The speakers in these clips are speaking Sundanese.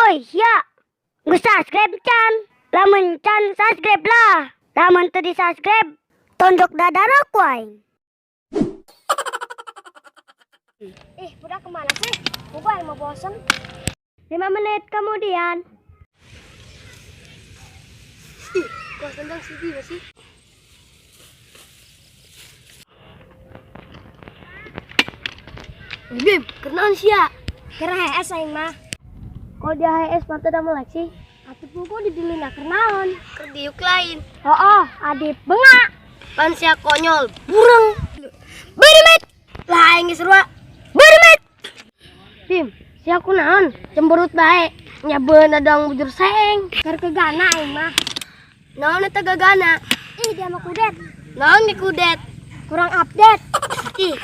Oi, sia. Geus subscribe can? Lamun can, subscribe lah. Lamun teu di subscribe, tonjok dadana ku aing. Ih, budak kemana sih? Gua yang mau bosen. 5 menit kemudian. Ih, kok tendang si Bima sih? Bim, kenaan sih ya? Kira HS aing mah. Kalau dia HS mah teu melek sih. Atuh buku didilina kernaon? Keur diuk lain. Oh, adip bengak. Pan sia konyol, bureng. Bermet. Lah aing geus sarua. Bermet. Bim, sia kunaon? Cemberut bae. Nya beuna dong bujur saeng. Keur kegana aing mah. Naon eta gagana? Ih, dia mah kudet. Naon di kudet? Kurang update. Ih,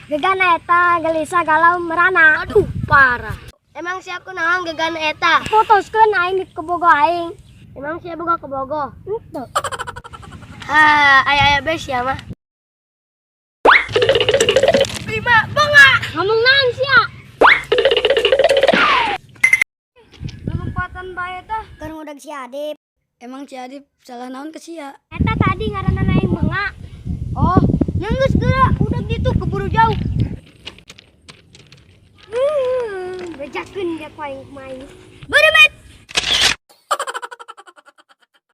gegana eta gelisah galau merana. Aduh, parah. Emang sia kunaon gegana eta? Putuskeun aing di kebogo aing. Emang sia boga kebogo? Henteu. Ha, aya-aya bes ya mah. Bima, bengak. Ngomong naon sia? Lompatan bae tah. Keur ngudag si Adip. Emang si Adip salah naon ke sia? Eta tadi ngaranna aing bengak. Oh, yang geus geura udah gitu keburu jauh. Bejakeun dia ku aing main.